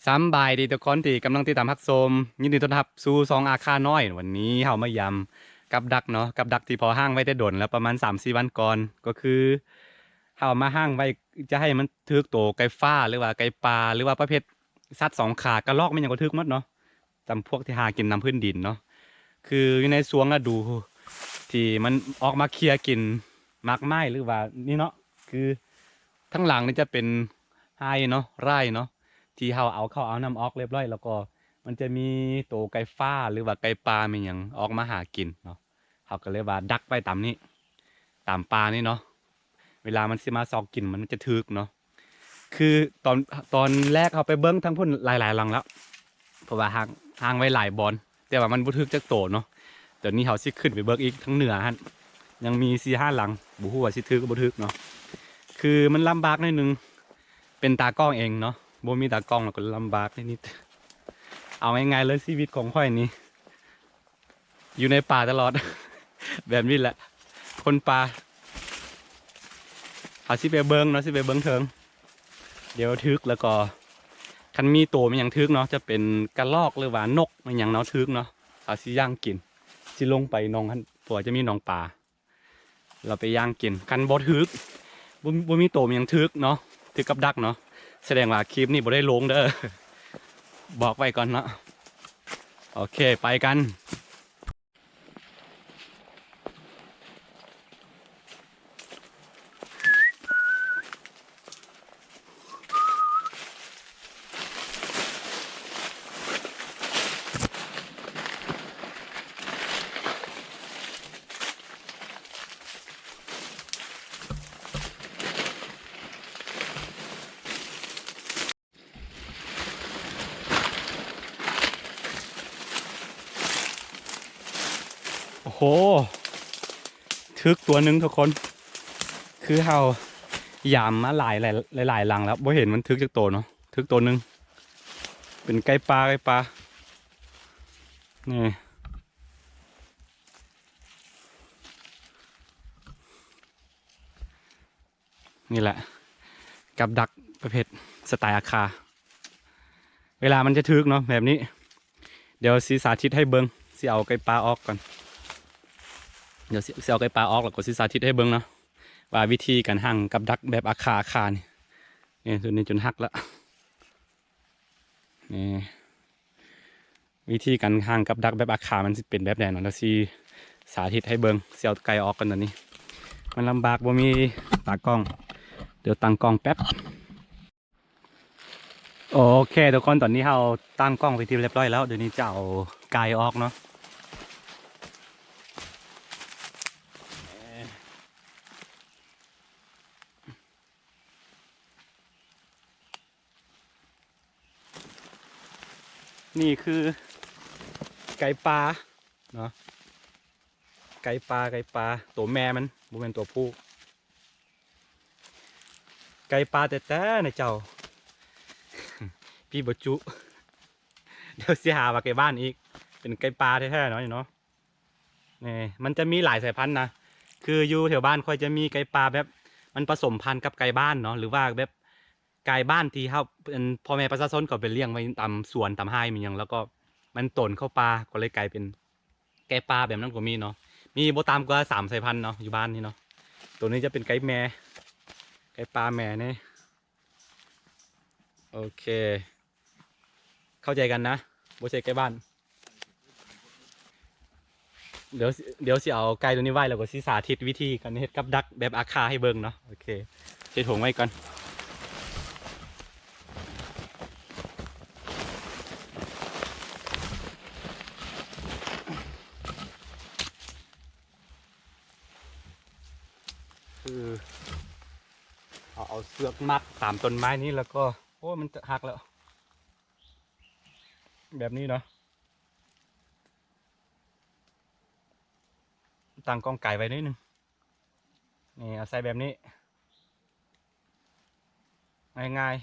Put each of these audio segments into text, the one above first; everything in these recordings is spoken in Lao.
ສຳບາຍດີທຸກຄົນທີ່ກຳລັງຕິດຕາມຮັບຊົມ, ຍິນດີຕ້ອນຮັບສູ່ຊ່ອງອາຄານ້ອຍ. ວັນນີ້ເຮົາມາຢາມກັບດັກເນາະ, ກັບດັກທີ່ພໍ່ຮ້າງໄວ້ແຕ່ດົນແລ້ວ ປະມານສາມສີ່ວັນກ່ອນ. ກໍຄືເຮົາມາຮ້າງໄວ້ຈະໃຫ້ມັນຖືກໂຕໄກ່ຟ້າ ຫຼືວ່າໄກ່ປ່າ ຫຼືວ່າປະເພດສັດສອງຂາ, ກະລອກແມ່ນຫຍັງກໍຖືກໝົດເນາະ. ຈຳພວກທີ່ຫາກິນຕາມພື້ນດິນເນາະ. ຄືຢູ່ໃນຊ່ວງລະດູທີ່ມັນອອກມາເຄຍກິນໝາກໄມ້ ຫຼືວ່ານີ້ເນາະ, ຄືທາງຫຼັງນີ້ຈະເປັນໄຮ່ເນາະ, ໄຮ່ເນາະ ທີ່ເຮົາເອົາເຂົ້າເອົານ້ຳອອກລຽບຮ້ອຍ ແລ້ວກໍມັນຈະມີໂຕໄກ່ຟ້າ ຫຼືວ່າໄກ່ປ່າແມ່ນຫຍັງອອກມາຫາກິນເນາະ. ເຮົາກໍເລີຍວ່າດັກໄວ້ຕາມນີ້ ຕາມປ່ານີ້ເນາະ. ເວລາມັນຊິມາຊອກກິນ ມັນຈະຖືກເນາະ. ຄືຕອນ ຕອນແລກເຮົາໄປເບິ່ງທາງພຸ້ນຫຼາຍໆຫຼັງແລ້ວ ເພາະວ່າຮ້າງ ຮ້າງໄວ້ຫຼາຍບ່ອນ ແຕ່ວ່າມັນບໍ່ຖືກຈັກໂຕເນາະ. ດຽວນີ້ເຮົາຊິຂຶ້ນໄປເບິ່ງອີກທາງເໜືອຫັ້ນ ຍັງມີສີ່ຫ້າຫຼັງ ບໍ່ຮູ້ວ່າຊິຖືກບໍ່ຖືກເນາະ. ຄືມັນລຳບາກໜ້ອຍໜຶ່ງ ເປັນຕາກ້ອງເອງເນາະ, ບໍ່ມີຕາກ້ອງແລ້ວກໍລຳບາກນິດໆ. ເອົາງ່າຍໆເລີຍ ຊີວິດຂອງຂ້ອຍນີ້ ຢູ່ໃນປ່າຕະຫຼອດ ແບບນີ້ແຫຼະ ຄົນປ່າ. ເຮົາຊິໄປເບິ່ງເນາະ, ຊິໄປເບິ່ງເທິງ ດຽວຖືກ ແລ້ວກໍຄັນມີໂຕແມ່ນຫຍັງຖືກເນາະ, ຈະເປັນກະລອກ ຫຼືວ່ານົກແມ່ນຫຍັງເນາະ ຖືກເນາະ, ເຮົາຊິຍ່າງກິນ ຊິລົງໄປໜອງຫັ້ນ ເພາະວ່າຈະມີໜອງປາ. ເຮົາໄປຍ່າງກິນ ຄັນບໍ່ຖືກ ບໍ່ ບໍ່ມີໂຕມີຫຍັງຖືກເນາະ, ຖືກກັບດັກເນາະ, ສະແດງວ່າຄລິບນີ້ບໍ່ໄດ້ລົງເດີ ບອກໄວ້ກ່ອນເນາະ. ໂອເຄ ໄປກັນ. ໂອ້ໂຫ ຖືກຕົວໜຶ່ງທຸກຄົນ. ຄືເຮົາຢາມມາຫຼາຍ ຫຼາຍ ຫຼາຍຫຼັງແລ້ວ ບໍ່ເຫັນມັນຖືກຈັກໂຕເນາະ. ຖືກໂຕໜຶ່ງ ເປັນໄກ່ປ່າ ໄກ່ປ່າ ນີ້ ນີ້ແຫຼະ ກັບດັກປະເພດສະໄຕອາຄາ. ເວລາມັນຈະຖືກເນາະ ແບບນີ້. ດຽວຊິສາທິດໃຫ້ເບິ່ງ, ຊິເອົາໄກ່ປ່າອອກກ່ອນ. ດຽວຊິ ຊິເອົາໄກ່ປ່າອອກ ແລ້ວກໍຊິສາທິດໃຫ້ເບິ່ງເນາະ ວ່າວິທີການຫາງກັບດັກແບບອາຄາ ອາຄານີ້. ນີ້ ໂຕນີ້ຈົນຫັກລະ. ນີ້ ວິທີການຫາງກັບດັກແບບອາຄາ ມັນຊິເປັນແບບໃດເນາະ, ແລ້ວຊິສາທິດໃຫ້ເບິ່ງ. ຊິເອົາໄກ່ອອກກ່ອນ ຕອນນີ້ມັນລຳບາກ ບໍ່ມີຕາກ້ອງ. ດຽວຕັ້ງກ້ອງແປັບ. ໂອເຄທຸກຄົນ, ຕອນນີ້ເຮົາຕັ້ງກ້ອງເປັນທີ່ຮຽບຮ້ອຍແລ້ວ. ດຽວນີ້ຈະເອົາໄກ່ອອກເນາະ. ນີ້ຄືໄກ່ປ່າເນາະ, ໄກ່ປ່າ ໄກ່ປ່າ ໂຕແມ່ມັນ ບໍ່ແມ່ນໂຕຜູ້. ໄກ່ປ່າແທ້ໆນະເຈົ້າ, ປີ້ບໍ່ຈຸ. ດຽວຊິຫາວ່າໄກ່ບ້ານອີກ, ເປັນໄກ່ປ່າແທ້ໆເນາະ ນີ້ເນາະ. ນີ້ ມັນຈະມີຫຼາຍສາຍພັນນະ, ຄືຢູ່ແຖວບ້ານຂ້ອຍຈະມີໄກ່ປ່າແບບມັນປະສົມພັນກັບໄກ່ບ້ານເນາະ ຫຼືວ່າແບບໄກ່ບ້ານທີ່ເຮົາ ອັນ ພໍ່ແມ່ປະຊາຊົນເຂົາໄປລ້ຽງໄວ້ຕາມສວນຕາມໄຮ່ແມ່ນຫຍັງ ແລ້ວກໍມັນຕົນເຂົ້າປ່າ ກໍເລີຍກາຍເປັນ ໄກ່ປ່າແບບນັ້ນກໍມີເນາະ, ມີບໍ່ຕ່ຳກວ່າສາມສາຍພັນເນາະ ຢູ່ບ້ານນີ້ເນາະ. ໂຕນີ້ຈະເປັນໄກ່ແມ່ ໄກ່ປ່າແມ່ນີ້. ໂອເຄ ເຂົ້າໃຈກັນນະ, ບໍ່ໃຊ່ໄກ່ບ້ານ. ດຽວ ດຽວຊິເອົາໄກ່ໂຕນີ້ໄວ້ ແລ້ວກໍຊິສາທິດວິທີການເຮັດກັບດັກແບບອາຄາໃຫ້ເບິ່ງເນາະ. ໂອເຄ ເຮັດຖົງໄວ້ກ່ອນ. ຄືເຮົາເອົາເຊືອກມັດຕາມຕົ້ນໄມ້ນີ້ ແລ້ວກໍ ໂອ້ຍ ມັນຈະຫັກແລ້ວ ແບບນີ້ເນາະ. ຕັ້ງກ້ອງໄກໄວ້ໜ້ອຍໜຶ່ງ. ນີ້ ເອົາໃສ່ແບບນີ້ ງ່າຍ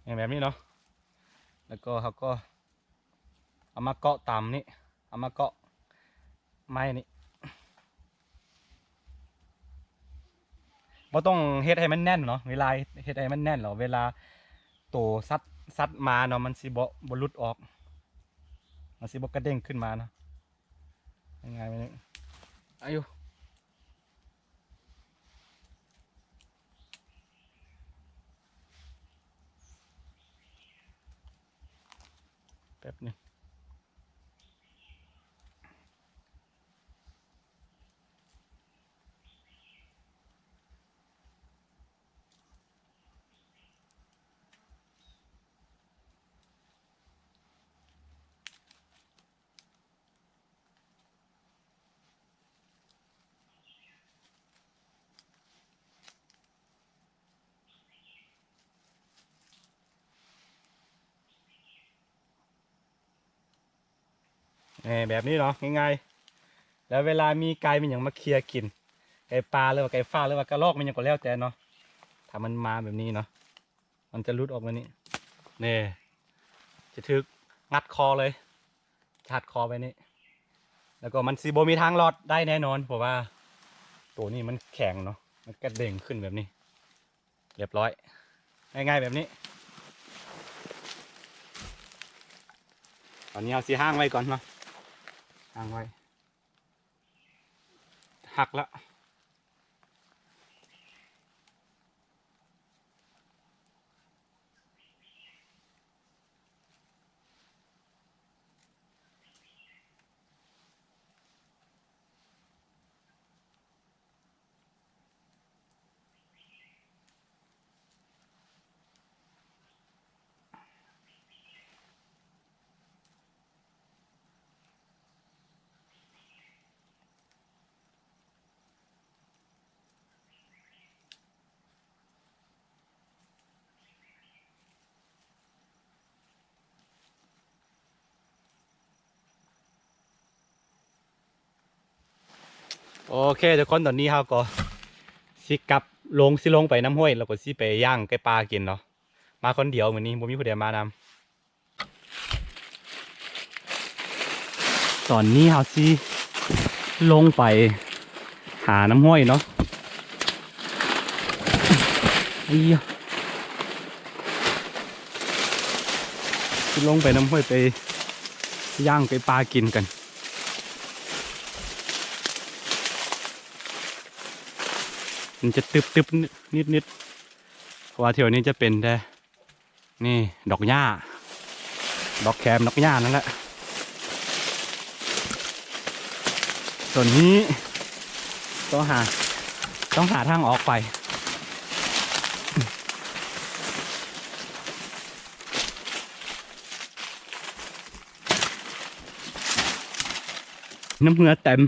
ໆ ນີ້ ແບບນີ້ເນາະ. ແລ້ວກໍເຮົາກໍເອົາມາເກາະຕາມນີ້ ເອົາມາເກາະ ໄມ້ນີ້ ບໍ່ຕ້ອງເຮັດໃຫ້ມັນແໜ້ນເນາະ. ເວລາເຮັດໃຫ້ມັນແໜ້ນແລ້ວ ເວລາໂຕສັດ ສັດມາເນາະ ມັນຊິບໍ່ ບໍ່ຫຼຸດອອກ ມັນຊິບໍ່ກະເດ້ງຂຶ້ນມາເນາະ. ງ່າຍໆ ແບບນີ້ ອາຍຸ ແປັບໜຶ່ງ. ແບບນີ້ເນາະ ງ່າຍໆ ແລ້ວເວລາມີໄກ່ມີຫຍັງມາເຄຍກິນ ໄກ່ປ່າ ຫຼືວ່າໄກ່ຟ້າ ຫຼືວ່າກະລອກ ມີຫຍັງກໍແລ້ວແຕ່ເນາະ ຖ້າມັນມາແບບນີ້ເນາະ ມັນຈະຫຼຸດອອກມານີ້ ນີ້ ຈະຖືກງັດຄໍເລີຍ ຈະຮັດຄໍໄວ້ນີ້ ແລ້ວກໍມັນຊິບໍ່ມີທາງລອດໄດ້ແນ່ນອນ ເພາະວ່າໂຕນີ້ມັນແຂງເນາະ ມັນກະເດ້ງຂຶ້ນແບບນີ້. ຮຽບຮ້ອຍ ງ່າຍໆ ແບບນີ້. ຕອນນີ້ເຮົາຊິຫ້າງໄວ້ກ່ອນເນາະ ຫ້າງໄວ້ ຫັກລະ. ໂອເຄທຸກຄົນ ຕອນນີ້ເຮົາກໍຊິກັບລົງ ຊິລົງໄປນ້ຳຫ້ວຍ ແລ້ວກໍຊິໄປຍ່າງໄກ່ປ່າກິນເນາະ. ມາຄົນດຽວມື້ນີ້ ບໍ່ມີຜູ້ໃດມານຳ. ຕອນນີ້ເຮົາຊິລົງໄປຫານ້ຳຫ້ວຍເນາະ. ອີ່ ຊິລົງໄປນ້ຳຫ້ວຍ ໄປຍ່າງໄກ່ປ່າກິນກັນ. ມັນຈະຕຶບໆ ນິດໆ ເພາະວ່າແຖວນີ້ຈະເປັນແຕ່ ນີ້ດອກຫຍ້າ ດອກແຄມ ດອກຫຍ້ານັ້ນແຫຼະ. ສ່ວນນີ້ຕ້ອງຫາ ຕ້ອງຫາທາງອອກໄປ. ນ້ຳເຫື່ອເຕັມ.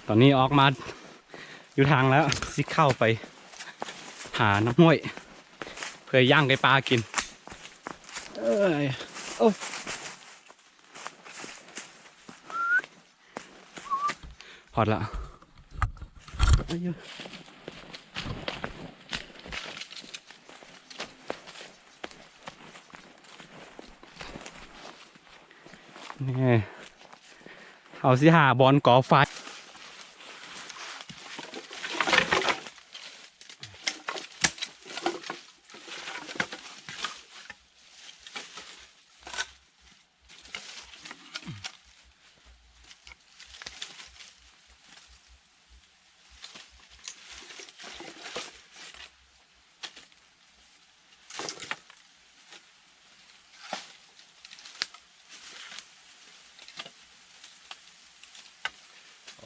ຕອນນີ້ອອກມາຢູ່ທາງແລ້ວ ຊິເຂົ້າໄປຫານ້ຳຫ້ວຍ ເພື່ອຍ່າງໄກ່ປ່າກິນ. ເອີຍ ໂອ້ ຮອດລະ. ນີ້ ເຮົາຊິຫາບ່ອນກໍ່ໄຟ.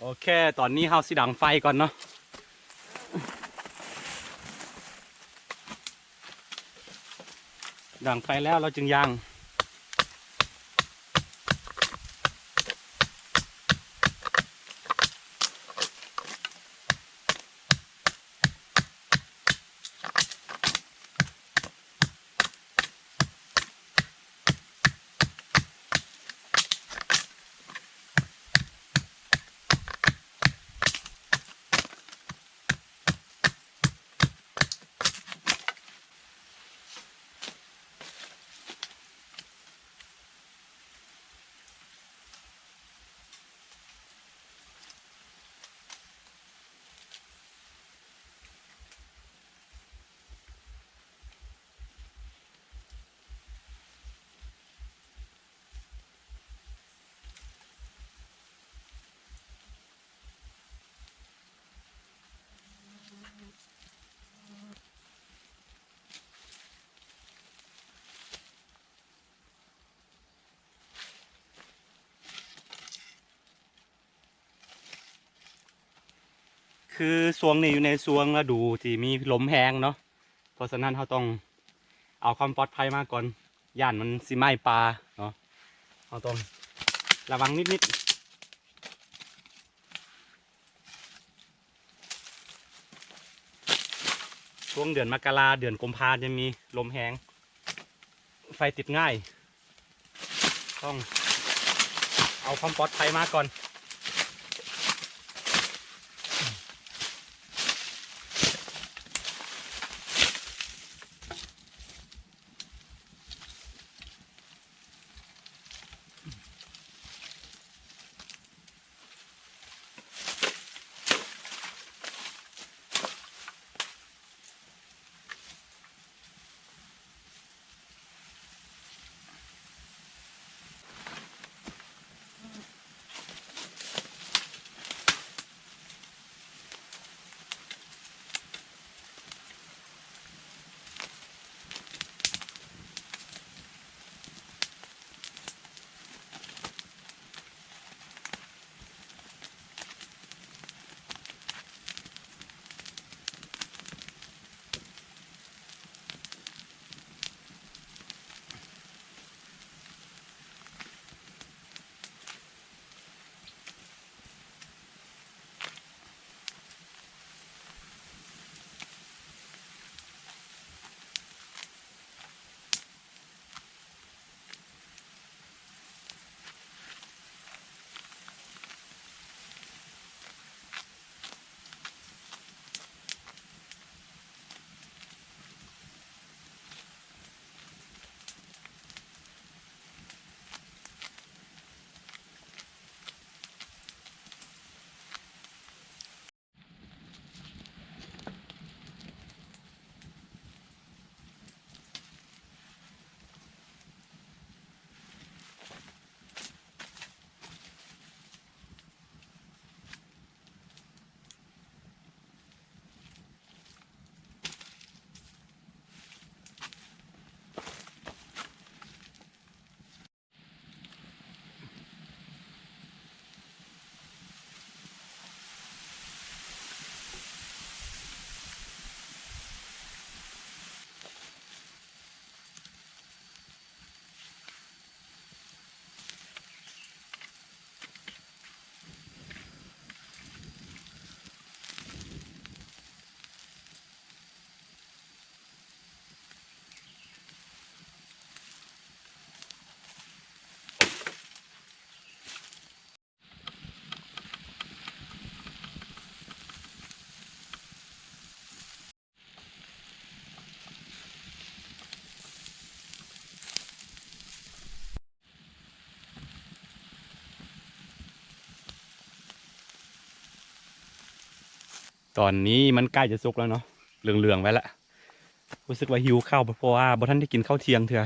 ໂອເຄ ຕອນນີ້ເຮົາຊິດັງໄຟກ່ອນເນາະ. ດັງໄຟແລ້ວ ເຮົາຈຶ່ງຍ່າງ. ຄືຊ່ວງນີ້ຢູ່ໃນຊ່ວງລະດູທີ່ມີລົມແຮງເນາະ, ເພາະສະນັ້ນເຮົາຕ້ອງເອົາຄວາມປອດໄພມາກ່ອນ, ຢ້ານມັນຊິໄໝ້ປ່າເນາະ, ເຮົາຕ້ອງລະວັງນິດໆ. ຊ່ວງເດືອນມະກະລາ ເດືອນກຸມພາ ຈະມີລົມແຮງ ໄຟຕິດງ່າຍ, ຕ້ອງເອົາຄວາມປອດໄພມາກ່ອນ. ຕອນນີ້ມັນໃກ້ຈະສຸກແລ້ວເນາະ, ເຫຼືອງໆໄວ້ລະ. ຮູ້ສຶກວ່າຫິວເຂົ້າ ເພາະວ່າບໍ່ທັນໄດ້ກິນເຂົ້າທ່ຽງເທື່ອ,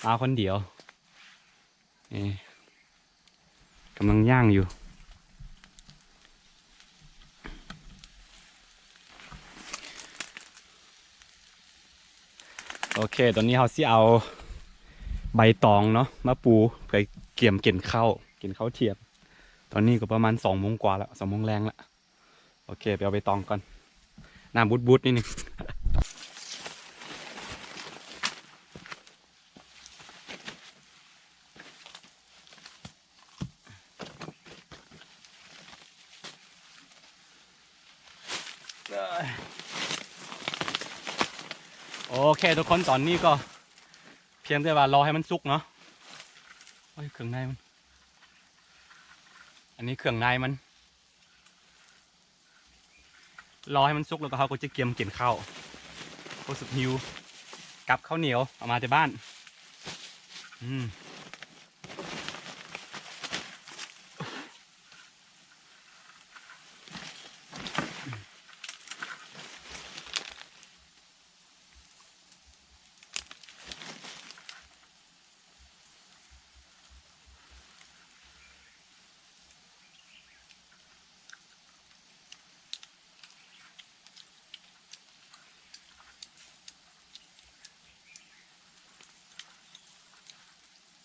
ມາຄົນດຽວ. ນີ້ ກຳລັງຍ່າງຢູ່. ໂອເຄ ຕອນນີ້ເຮົາຊິເອົາໃບຕອງເນາະ ມາປູ ໄປກຽມກິນເຂົ້າ ກິນເຂົ້າທ່ຽງ. ຕອນນີ້ກໍປະມານສອງໂມງກວ່າລະ ສອງໂມງແລງລະ. ໂອເຄ ໄປເອົາໃບຕອງກ່ອນ. ນ້ຳບຸດໆ ນິດໜຶ່ງ. ໂອເຄທຸກຄົນ ຕອນນີ້ກໍພຽງແຕ່ວ່າລໍໃຫ້ມັນສຸກເນາະ. ໂອ້ຍ ເຄື່ອງໃນມັນ ອັນນີ້ເຄື່ອງໃນມັນ. ລໍໃຫ້ມັນສຸກ ແລ້ວກໍເຮົາກໍຈະກຽມກິນເຂົ້າ. ຮູ້ສຶກຫິວ ກັບເຂົ້າໜຽວເອົາມາແຕ່ບ້ານ. ອືມ. ໂ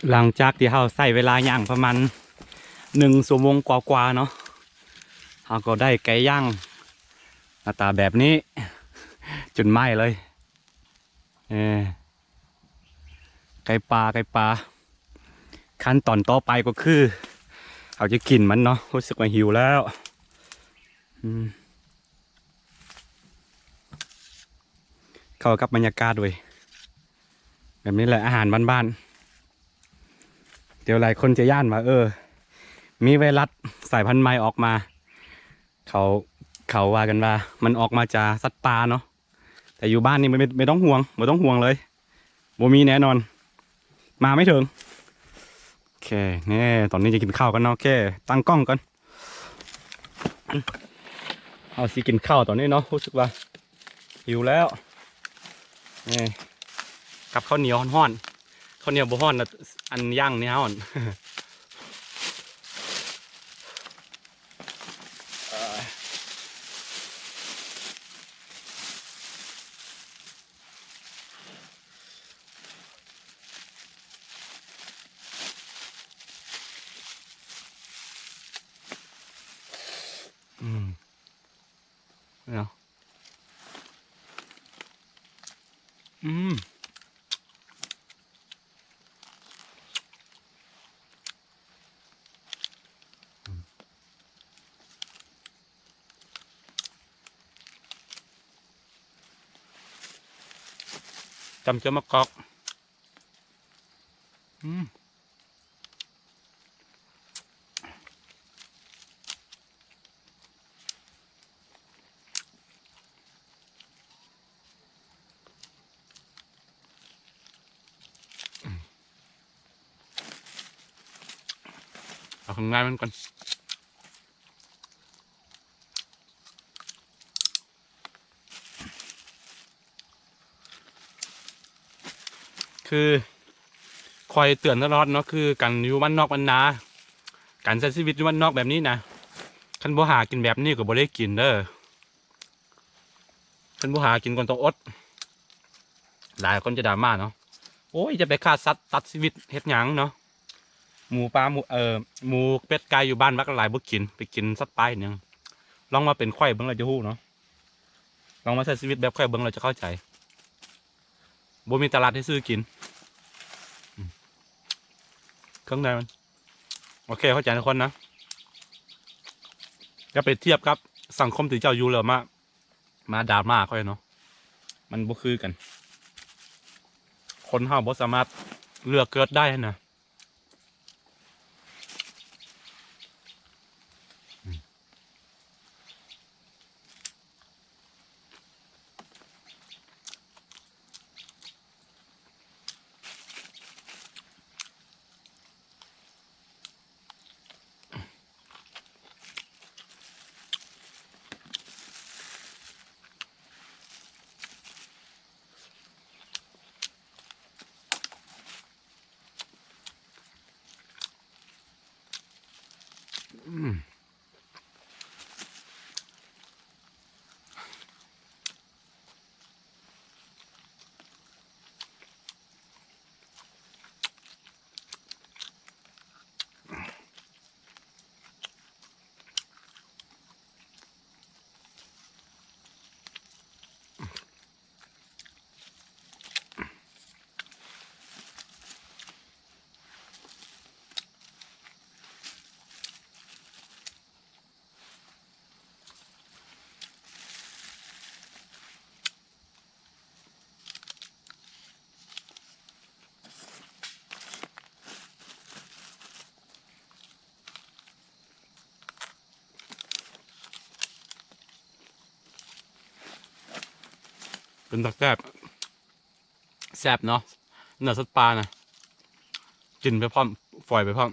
ຫຼັງຈາກທີ່ເຮົາໃຊ້ເວລາຍ່າງປະມານໜຶ່ງຊົ່ວໂມງກວ່າໆເນາະ ເຮົາກໍໄດ້ໄກ່ຍ່າງໜ້າຕາແບບນີ້ ຈົນໄໝ້ເລີຍ. ເອີ ໄກ່ປ່າ ໄກ່ປ່າ. ຂັ້ນຕອນຕໍ່ໄປກໍຄືເຮົາຈະກິນມັນເນາະ. ຮູ້ສຶກວ່າຫິວແລ້ວ. ອືມ ເຂົ້າກັບບັນຍາກາດເວີຍ. ແບບນີ້ແຫຼະ ອາຫານບ້ານໆ. ດຽວຫຼາຍຄົນຈະຢ້ານວ່າ ເອີ ມີໄວຣັສສາຍພັນໃໝ່ອອກມາ. ເຂົາ ເຂົາວ່າກັນວ່າມັນອອກມາຈາກສັດປ່າເນາະ. ແຕ່ຢູ່ບ້ານນີ້ບໍ່ ບໍ່ຕ້ອງຫ່ວງ ບໍ່ຕ້ອງຫ່ວງເລີຍ ບໍ່ມີແນ່ນອນ ມາໄມ່ເຖິງ. ໂອເຄ ນີ້ ຕອນນີ້ຈະກິນເຂົ້າກັນເນາະ. ໂອເຄ ຕັ້ງກ້ອງກ່ອນ ເຮົາຊິກິນເຂົ້າຕອນນີ້ເນາະ. ຮູ້ສຶກວ່າຫິວແລ້ວ ນີ້ ກັບເຂົ້າໜຽວຮ້ອນໆ. ເຂົ້າໜຽວບໍ່ຮ້ອນລະ ອັນຍ່າງນີ້ຮ້ອນ. ອືມ ເນາະ ອືມ. ຈຳເຈີໝາກກອກ ອືມ. ເອົາເຄື່ອງໃນມັນກ່ອນ. ຄືຂ້ອຍເຕືອນຕະຫຼອດເນາະ ຄືການຢູ່ບ້ານນອກບ້ານນາ ການໃຊ້ຊີວິດຢູ່ບ້ານນອກແບບນີ້ນະ ຄັນບໍ່ຫາກິນແບບນີ້ກໍບໍ່ໄດ້ກິນເດີ້. ຄັນບໍ່ຫາກິນກໍຕ້ອງອົດ. ຫຼາຍຄົນຈະດຣາມາເນາະ ໂອ້ຍ ຈະໄປຂ້າສັດຕັດຊີວິດເຮັດຫຍັງເນາະ. ໝູປາ ໝູ ເອີ ໝູເປັດໄກ່ຢູ່ບ້ານບັກຫຼາຍ ບໍ່ກິນ ໄປກິນສັດປ່າເຮັດຫຍັງ. ລອງມາເປັນຂ້ອຍເບິ່ງແລ້ວຈະຮູ້ເນາະ ລອງມາໃຊ້ຊີວິດແບບຂ້ອຍເບິ່ງແລ້ວຈະເຂົ້າໃຈ. ບໍ່ມີຕະຫຼາດໃຫ້ຊື້ກິນ ອືມ ເຄື່ອງໃນມັນ. ໂອເຄ ເຂົ້າໃຈທຸກຄົນນະ ຢ່າໄປທຽບກັບສັງຄົມທີ່ເຈົ້າຢູ່ແລ້ວມາ ມາດຣາມາຂ້ອຍເນາະ ມັນບໍ່ຄືກັນ. ຄົນເຮົາບໍ່ສາມາດເລືອກເກີດໄດ້ຫັ້ນນະ. ອືມ. ເປັນຕາແຊບ ແຊບເນາະ ເນື້ອສັດປ່ານະ ກິນໄປພ້ອມ ຝອຍໄປພ້ອມ.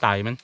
ໄຕມັນ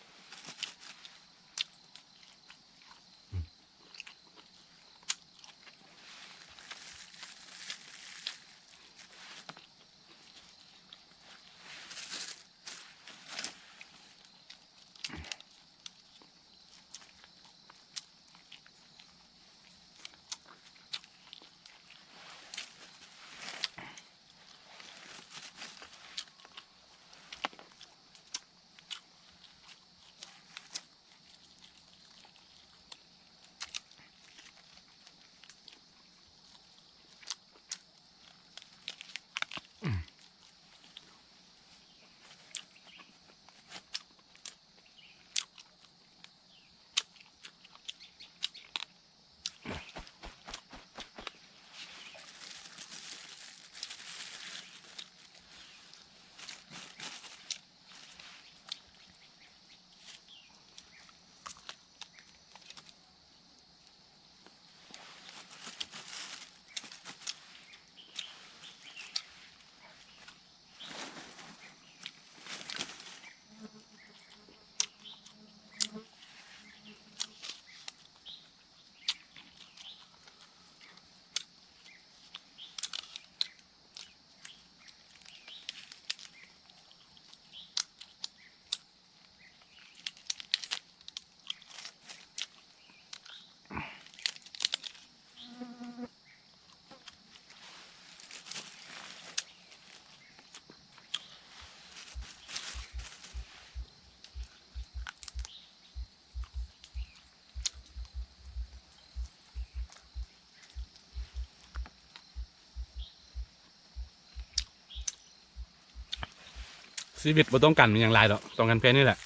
ຊີວິດບໍ່ຕ້ອງການຫຍັງຫຼາຍດອກ ຕ້ອງການແຄ່ນີ້ແຫຼະ.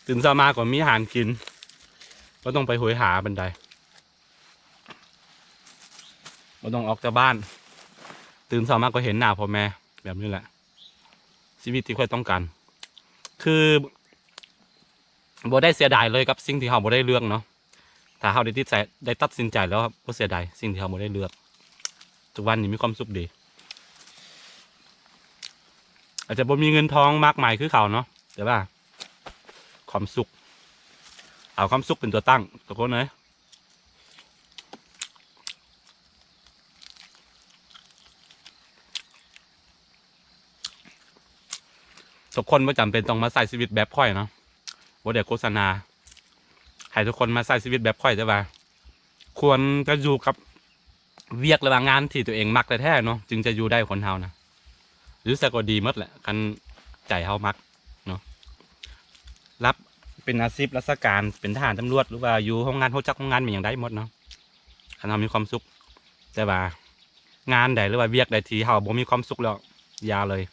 ຕື່ນເຊົ້າມາກໍມີອາຫານກິນ ບໍ່ຕ້ອງໄປໂຫຍຫາປານໃດ ບໍ່ຕ້ອງອອກຈາກບ້ານ. ຕື່ນເຊົ້າມາກໍເຫັນໜ້າພໍ່ແມ່ ແບບນີ້ແຫຼະ ຊີວິດທີ່ຂ້ອຍຕ້ອງການ. ຄືບໍ່ໄດ້ເສຍດາຍເລີຍກັບສິ່ງທີ່ເຮົາບໍ່ໄດ້ເລືອກເນາະ. ຖ້າເຮົາໄດ້ຕິດໃຈ ໄດ້ຕັດສິນໃຈແລ້ວ ບໍ່ເສຍດາຍສິ່ງທີ່ເຮົາບໍ່ໄດ້ເລືອກ. ທຸກວັນນີ້ມີຄວາມສຸກດີ. ອາດຈະບໍ່ມີເງິນທອງມາກມາຍຄືເຂົາເນາະ ແຕ່ວ່າຄວາມສຸກ ເອົາຄວາມສຸກເປັນຕົວຕັ້ງ ທຸກຄົນເອີຍ. ທຸກຄົນບໍ່ຈຳເປັນຕ້ອງມາໃຊ້ຊີວິດແບບຂ້ອຍເນາະ ບໍ່ໄດ້ໂຄສະນາໃຫ້ທຸກຄົນມາໃຊ້ຊີວິດແບບຂ້ອຍ, ແຕ່ວ່າຄວນຈະຢູ່ກັບວຽກ ຫຼືວ່າງານທີ່ຕົວເອງມັກແທ້ໆເນາະ ຈຶ່ງຈະຢູ່ໄດ້. ຄົນເຮົານະ ຢູ່ໃສກໍດີໝົດແຫຼະ ຄັນໃຈເຮົາມັກເນາະ. ຮັບເປັນອາຊີບລາຊະການ ເປັນທະຫານ, ຕຳຫຼວດ ຫຼືວ່າຢູ່ໂຮງງານ, ຮູ້ຈັກໂຮງງານແມ່ນຫຍັງໄດ້ໝົດເນາະ ຄັນເຮົາມີຄວາມສຸກ. ແຕ່ວ່າງານໃດ ຫຼືວ່າວຽກໃດທີ່ເຮົາບໍ່ມີຄວາມສຸກແລ້ວ ຢ່າເລີຍ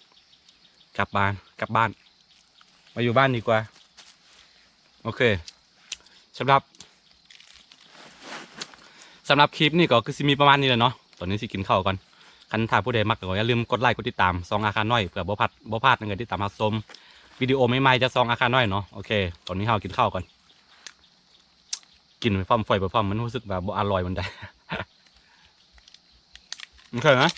ກັບບ້ານ ກັບບ້ານ ມາຢູ່ບ້ານດີກວ່າ. ໂອເຄ ສຳລັບ ສຳລັບຄລິບນີ້ກໍຄືຊິມີປະມານນີ້ແຫຼະເນາະ. ຕອນນີ້ຊິກິນເຂົ້າກ່ອນ. ຄັນຖ້າຜູ້ໃດມັກກໍຢ່າລືມກົດໄລກົດຕິດຕາມຊ່ອງອາຄານ້ອຍ ເພື່ອບໍ່ພາດ ບໍ່ພາດໃນການຕິດຕາມຮັບຊົມວິດີໂອໃໝ່ໆຈາກຊ່ອງອາຄານ້ອຍເນາະ. ໂອເຄ ຕອນນີ້ເຮົາກິນເຂົ້າກ່ອນ. ກິນໄປພ້ອມ ຝອຍໄປພ້ອມ ມັນຮູ້ສຶກວ່າບໍ່ອະລ່ອຍປານໃດ. ໂອເຄນະ.